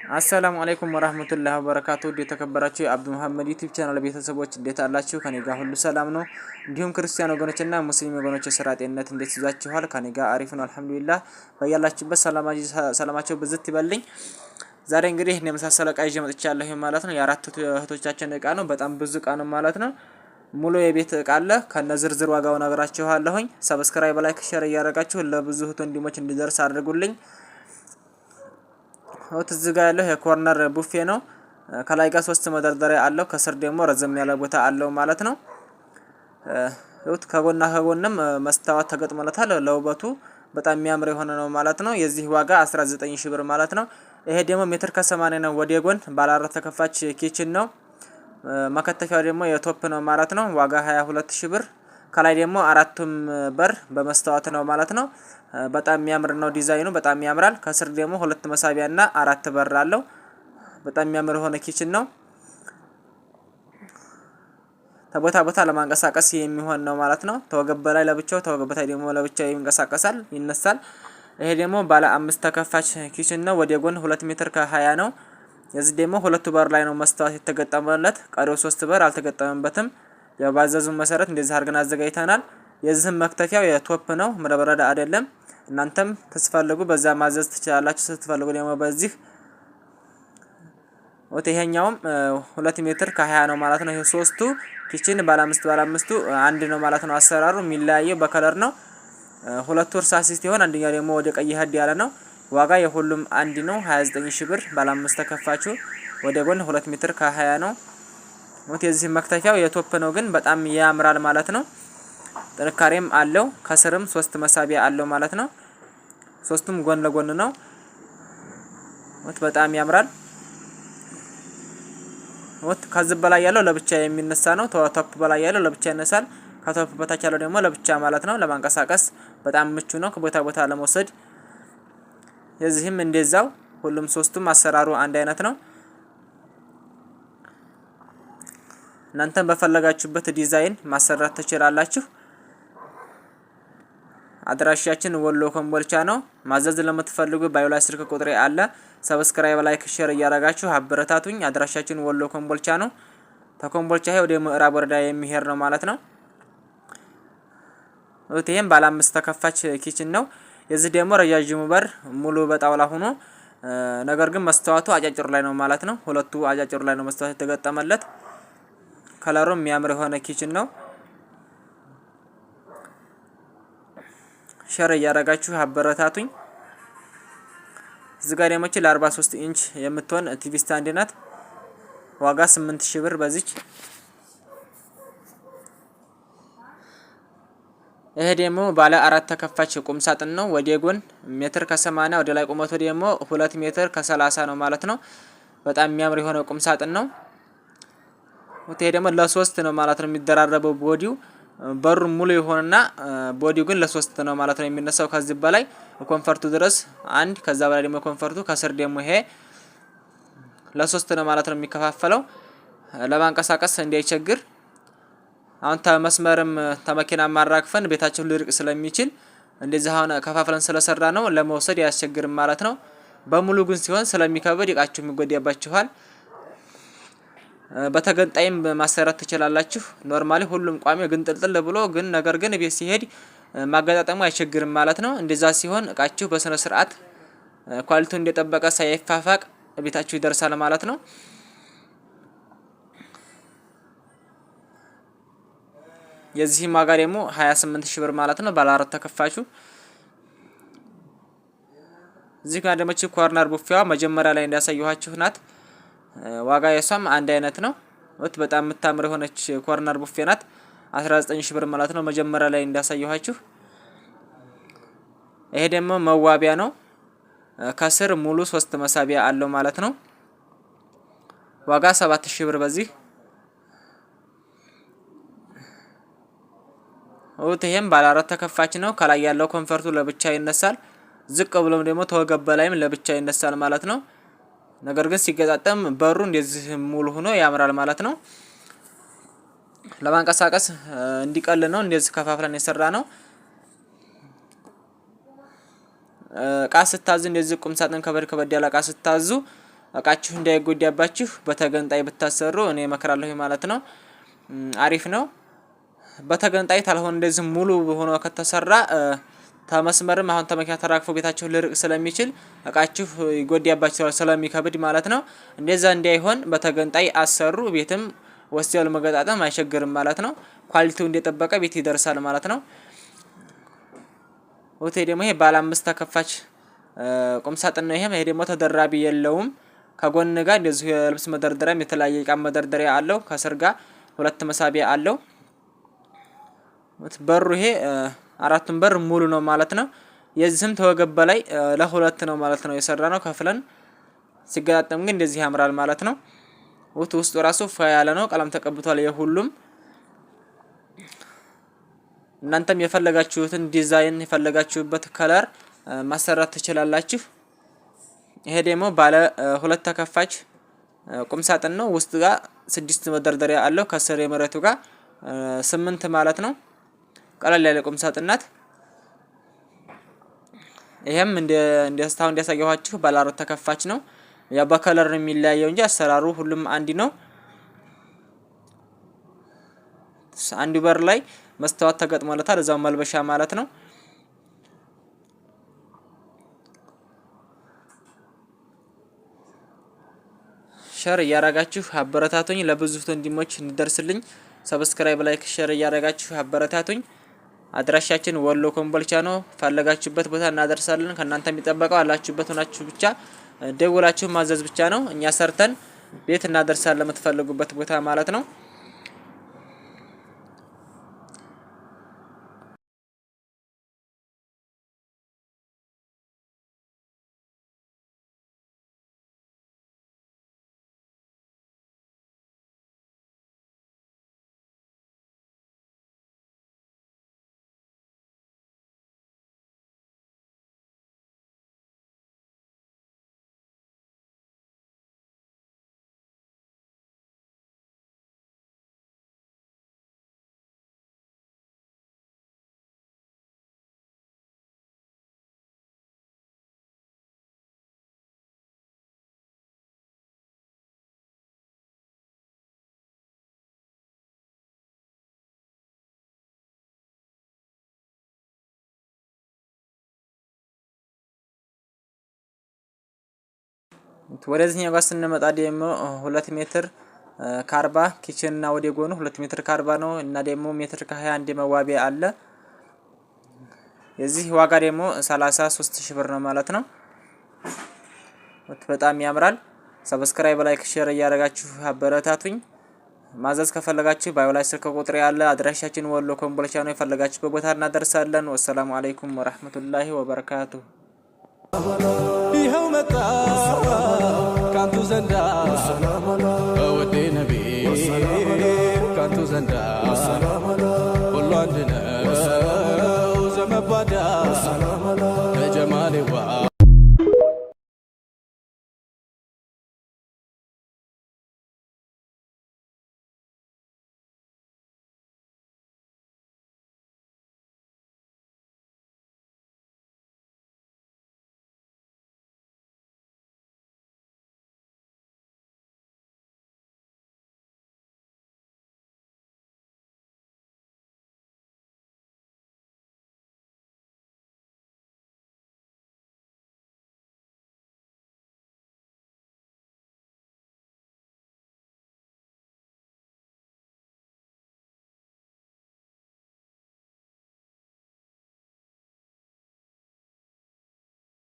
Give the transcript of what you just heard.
السلام عليكم ورحمة الله وبركاته። የተከበራችሁ የአብዱ መሐመድ YouTube channel ቤተሰቦች እንዴት አላችሁ? ከኔ ጋር ሁሉ ሰላም ነው። እንዲሁም ክርስቲያን ወገኖችና ሙስሊም ወገኖች የስራ ጤንነት እንዴት ይዟችኋል? ከኔ ጋር አሪፍ ነው الحمد لله። በያላችሁበት ሰላማቸው ብዝት ይበልኝ። ዛሬ እንግዲህ እኔ የመሳሰለ እቃ ይዤ መጥቻለሁ ማለት ነው። የአራት እህቶቻችን እቃ ነው። በጣም ብዙ እቃ ነው ማለት ነው። ሙሉ የቤት እቃ አለ ከነ ዝርዝር ዋጋው ነግራችኋለሁኝ። Subscribe፣ like፣ share እያደረጋችሁ ለብዙ እህት ወንድሞች እንዲደርስ አድርጉልኝ። እዚህ ጋር ያለው የ corner ቡፌ ነው። ከላይ ጋር ሶስት መደርደሪያ አለው። ከስር ደግሞ ረዘም ያለ ቦታ አለው ማለት ነው። ይኸውት ከጎና ከጎንም መስታወት ተገጥሞለታል። ለውበቱ በጣም የሚያምር የሆነ ነው ማለት ነው። የዚህ ዋጋ 19 ሺህ ብር ማለት ነው። ይሄ ደግሞ ሜትር ከ80 ነው። ወደ ጎን ባለ አራት ተከፋች kitchen ነው። መከተፊያው ደግሞ የ top ነው ማለት ነው። ዋጋ 22 ሺህ ብር። ከላይ ደግሞ አራቱም በር በመስታወት ነው ማለት ነው። በጣም የሚያምር ነው ዲዛይኑ፣ በጣም ያምራል። ከስር ደግሞ ሁለት መሳቢያና አራት በር አለው። በጣም የሚያምር የሆነ kitchen ነው። ከቦታ ቦታ ለማንቀሳቀስ የሚሆን ነው ማለት ነው። ተወገብ በላይ ለብቻው፣ ተወገብ በታች ደግሞ ለብቻው ይንቀሳቀሳል፣ ይነሳል። ይሄ ደግሞ ባለ አምስት ተከፋች kitchen ነው። ወደ ጎን 2 ሜትር ከ20 ነው። የዚህ ደግሞ ሁለቱ በር ላይ ነው መስታወት የተገጠመለት። ቀሪው ሶስት በር አልተገጠመበትም። ያው ባዘዙን መሰረት እንደዚህ አድርገን አዘጋጅተናል። የዚህም መክተፊያው የ top ነው፣ እብነበረድ አይደለም። እናንተም ስትፈልጉ በዛ ማዘዝ ትችላላችሁ። ስትፈልጉ ደግሞ በዚህ ወጥ ይሄኛውም 2 ሜትር ከ20 ነው ማለት ነው። ይሄ ሶስቱ kitchen ባለ አምስት ባለ አምስቱ አንድ ነው ማለት ነው። አሰራሩ የሚለያየው በ color ነው። ሁለቱ እርሳስ ሲሆን አንደኛው ደግሞ ወደ ቀይ ሄድ ያለ ነው። ዋጋ የሁሉም አንድ ነው፣ 29 ሺህ ብር። ባለ አምስት ተከፋቹ ወደ ጎን 2 ሜትር ከ20 ነው። ወት የዚህ መክተፊያው የ top ነው፣ ግን በጣም ያምራል ማለት ነው። ጥንካሬም አለው። ከስርም ሶስት መሳቢያ አለው ማለት ነው። ሶስቱም ጎን ለጎን ነው። ወት በጣም ያምራል። ወት ከዚህ በላይ ያለው ለብቻ የሚነሳ ነው። Top በላይ ያለው ለብቻ ይነሳል። ከ top በታች ያለው ደግሞ ለብቻ ማለት ነው። ለማንቀሳቀስ በጣም ምቹ ነው፣ ከቦታ ቦታ ለመውሰድ። የዚህም እንደዛው ሁሉም ሶስቱም አሰራሩ አንድ አይነት ነው። እናንተም በፈለጋችሁበት ዲዛይን ማሰራት ትችላላችሁ። አድራሻችን ወሎ ኮምቦልቻ ነው። ማዘዝ ለምትፈልጉ bio ላይ ስልክ ቁጥሬ አለ። Subscribe፣ like፣ share እያደረጋችሁ አበረታቱኝ። አድራሻችን ወሎ ኮምቦልቻ ነው። ተኮምቦልቻ ወደ ምዕራብ ወረዳ የሚሄድ ነው ማለት ነው። ይህም ባለ አምስት ተከፋች kitchen ነው። የዚህ ደግሞ ረዣዥሙ በር ሙሉ በጣውላ ሆኖ ነገር ግን መስተዋቱ አጫጭሩ ላይ ነው ማለት ነው። ሁለቱ አጫጭሩ ላይ ነው መስተዋት የተገጠመለት። Color ኡ የሚያምር የሆነ kitchen ነው። Share እያደረጋችሁ አበረታቱኝ። እዚህ ጋር ደግሞ ለ43 ኢንች የምትሆን TV stand ናት። ዋጋ 8000 ብር በዚች። ይሄ ደግሞ ባለ አራት ተከፋች ቁም ሳጥን ነው። ወደ ጎን ሜትር ከ80፣ ወደ ላይ ቁመቱ ደግሞ 2 ሜትር ከ30 ነው ማለት ነው። በጣም የሚያምር የሆነ ቁም ሳጥን ነው። ይሄ ደግሞ ለሶስት ነው ማለት ነው የሚደራረበው body ው። በሩ ሙሉ የሆነና body ው ግን ለሶስት ነው ማለት ነው የሚነሳው። ከዚህ በላይ comfort ኡ ድረስ አንድ፣ ከዛ በላይ ደግሞ comfort ኡ ከስር ደግሞ ይሄ ለሶስት ነው ማለት ነው የሚከፋፈለው ለማንቀሳቀስ እንዳይቸግር። አሁን ተመስመርም ተመኪና ማራግፈን ቤታችን ሊርቅ ስለሚችል እንደዚህ አሁን ከፋፍለን ስለሰራ ነው ለመውሰድ አያስቸግርም ማለት ነው። በሙሉ ግን ሲሆን ስለሚከብድ እቃችሁ የሚጎዳባችኋል። በተገንጣይም ማሰራት ትችላላችሁ። Normally ሁሉም ቋሚ ግን ጥልጥል ብሎ ግን ነገር ግን ቤት ሲሄድ ማገጣጠሙ አይቸግርም ማለት ነው። እንደዛ ሲሆን እቃችሁ በስነ ስርዓት quality ው እንደጠበቀ ሳይፋፋቅ ቤታችሁ ይደርሳል ማለት ነው። የዚህም ዋጋ ደግሞ 28 ሺህ ብር ማለት ነው። ባለ አራት ተከፋቹ። እዚህ ጋር ደግሞ corner ቡፌዋ መጀመሪያ ላይ እንዳሳየኋችሁ ናት። ዋጋ የሷም አንድ አይነት ነው። ወት በጣም የምታምር የሆነች corner ቡፌ ናት። 19 ሺህ ብር ማለት ነው። መጀመሪያ ላይ እንዳሳየኋችሁ። ይሄ ደግሞ መዋቢያ ነው። ከስር ሙሉ ሶስት መሳቢያ አለው ማለት ነው። ዋጋ 7 ሺህ ብር በዚህ። ይሄም ባለ አራት ተከፋች ነው። ከላይ ያለው comfort ኡ ለብቻ ይነሳል። ዝቅ ብሎም ደግሞ ተወገብ በላይም ለብቻ ይነሳል ማለት ነው። ነገር ግን ሲገጣጠም በሩ እንደዚህ ሙሉ ሆኖ ያምራል ማለት ነው። ለማንቀሳቀስ እንዲቀል ነው እንደዚህ ከፋፍለን የሰራ ነው። እቃ ስታዙ እንደዚህ ቁም ሳጥን ከበድ ከበድ ያለ እቃ ስታዙ እቃችሁ እንዳይጎዳባችሁ በተገንጣይ ብታሰሩ እኔ እመክራለሁ ማለት ነው። አሪፍ ነው። በተገንጣይ ታልሆነ እንደዚህ ሙሉ ሆኖ ከተሰራ ተመስመርም አሁን ተመኪና ተራክፎ ቤታችሁ ልርቅ ስለሚችል እቃችሁ ይጎዳባችኋል ስለሚከብድ ማለት ነው። እንደዛ እንዳይሆን በተገንጣይ አሰሩ። ቤትም ወስደው ለመገጣጠም አይቸግርም ማለት ነው። Quality ው እንደጠበቀ ቤት ይደርሳል ማለት ነው። ሆቴ ደግሞ ይሄ ባለ 5 ተከፋች ቁም ሳጥን ነው። ይሄ ደግሞ ተደራቢ የለውም። ከጎን ጋር እንደዚሁ የልብስ መደርደሪያም የተለያየ እቃ መደርደሪያ አለው። ከስር ጋር 2 መሳቢያ አለው። በሩ ይሄ አራቱን በር ሙሉ ነው ማለት ነው። የዚህም ተወገብ በላይ ለሁለት ነው ማለት ነው የሰራ ነው ከፍለን ሲገጣጠም ግን እንደዚህ ያምራል ማለት ነው። ውስጡ ራሱ ፋ ያለ ነው፣ ቀለም ተቀብቷል የሁሉም። እናንተም የፈለጋችሁትን ዲዛይን የፈለጋችሁበት color ማሰራት ትችላላችሁ። ይሄ ደግሞ ባለ 2 ተከፋች ቁም ሳጥን ነው። ውስጥ ጋር 6 መደርደሪያ አለው። ከስር የመሬቱ ጋር 8 ማለት ነው። ቀለል ያለ ቁም ሳጥን ናት። ይሄም እንደ እስካሁን እንዳሳየኋችሁ ባለ 4 ተከፋች ነው። ያው በ color ነው የሚለያየው እንጂ አሰራሩ ሁሉም አንድ ነው። አንዱ በር ላይ መስታወት ተገጥሞለታል፣ እዛው መልበሻ ማለት ነው። Share እያረጋችሁ አበረታቱኝ። ለብዙ ወንድሞች እንዲደርስልኝ subscribe፣ like፣ share እያረጋችሁ አበረታቱኝ። አድራሻችን ወሎ ኮምቦልቻ ነው። ፈለጋችሁበት ቦታ እናደርሳለን። ከእናንተ የሚጠበቀው አላችሁበት ሆናችሁ ብቻ ደውላችሁ ማዘዝ ብቻ ነው። እኛ ሰርተን ቤት እናደርሳለን ለምትፈልጉበት ቦታ ማለት ነው። ወደዚህኛው ጋር ስንመጣ ደግሞ 2 ሜትር ከ40 kitchen እና ወደ ጎኑ 2 ሜትር ከ40 ነው እና ደግሞ ሜትር ከ21 መዋቢያ አለ። የዚህ ዋጋ ደግሞ 33,000 ብር ነው ማለት ነው። በጣም ያምራል። Subscribe፣ like፣ share እያደረጋችሁ አበረታቱኝ። ማዘዝ ከፈለጋችሁ bio ላይ ስልክ ቁጥር ያለ፣ አድራሻችን ወሎ ኮምቦልቻ ነው። የፈለጋችሁ በቦታ እናደርሳለን። والسلام عليكم ورحمة الله وبركاته። ይኸው መጣ ካንቱ ዘንዳ ወዴ ነቢ ካንቱ ዘንዳ ሁሉ አንድ ነው ዘመባዳ።